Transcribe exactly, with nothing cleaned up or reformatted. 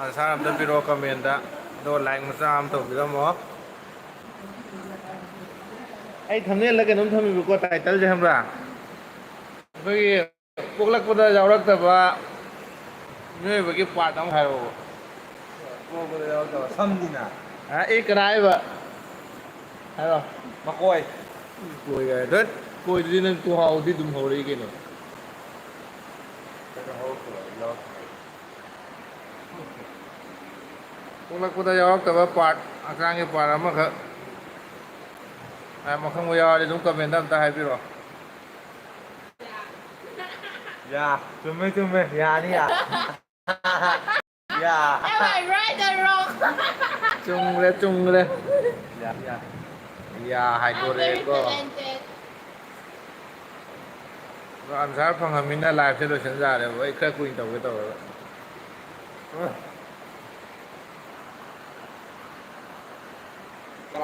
ꯑꯟꯁꯥꯔ ꯑꯝꯇ ꯄꯤꯔꯛꯑꯣ ꯀꯃꯦꯟꯗ, ꯑꯗꯣ ꯂꯥꯏꯛ ꯃꯆꯥ ꯑꯃ ꯇꯧꯕꯤꯔꯝꯃꯣ꯫ ꯑꯩ ꯊꯝꯅꯦꯜꯗ ꯀꯩꯅꯣꯝ ꯊꯝꯃꯤꯕꯀꯣ, ꯇꯥꯏꯇꯜꯁꯦ ꯈꯪꯕ꯭ꯔꯥ? ꯑꯩꯈꯣꯏꯒꯤ ꯄꯣꯛꯂꯛꯄꯗ ꯌꯥꯎꯔꯛꯇꯕ ꯃꯤꯑꯣꯏꯕꯒꯤ ꯄꯥꯔꯠ ꯑꯃ ꯍꯥꯏꯔꯛꯑꯣ꯫ ꯄꯣꯛꯄꯗ ꯌꯥꯎꯔꯛꯇꯕ ꯁꯝꯁꯤꯅ꯫ ꯑ, ꯑꯦ, ꯀꯅꯥ ꯍꯥꯏꯕ? ꯍꯥꯏꯔꯣ꯫ ꯃꯀꯣꯏ꯫ ꯀꯣꯏ ꯀꯥꯏ꯫ ꯗꯠ, ꯀꯣꯏꯗꯨꯗꯤ ꯅꯪ ꯇꯨꯍꯥꯎꯗꯤ ꯑꯗꯨꯝ ꯍꯧꯔꯛꯏ ꯀꯩꯅꯣ꯫ ꯀꯩꯅꯣ ꯍꯧꯔꯛꯇꯕ, ꯌꯥꯎꯔꯛꯇꯕ꯫ ꯄꯣꯛꯂꯛꯄꯗ ꯌꯥꯎꯔꯛꯇꯕ ꯄꯥꯔꯠ, ꯍꯛꯆꯥꯡꯒꯤ ꯄꯥꯔꯠ ꯑꯃꯈꯛ꯫ ꯑ, ꯃꯈꯪꯕ ꯌꯥꯎꯔꯗꯤ ꯑꯗꯨꯝ ꯀꯃꯦꯟꯗ ꯑꯝꯇ ꯍꯥꯏꯕꯤꯔꯛꯑꯣ꯫ ꯌꯥ, ꯆꯨꯝꯃꯦ, ꯆꯨꯝꯃꯦ, ꯌꯥꯅꯤ, ꯌꯥ꯫ ꯌꯥ꯫ Am I right or wrong? ꯆꯨꯝꯈ꯭ꯔꯦ, ꯆꯨꯝꯈ꯭ꯔꯦ꯫ ꯌꯥ, ꯌꯥ꯫ ꯌꯥ I'm very ꯍꯥꯏꯗꯣꯔꯛꯑꯦꯀꯣ꯫ Talented. ꯑꯗꯣ ꯑꯟꯁꯥꯔ ꯐꯪꯉꯃꯤꯅ ꯂꯥꯏꯐꯁꯦ ꯂꯣꯏꯁꯤꯟ ꯌꯥꯔꯦꯕ꯫ ꯑꯩ ꯈꯔ ꯀꯨꯏꯅ ꯇꯧꯒꯦ ꯇꯧꯔꯒ꯫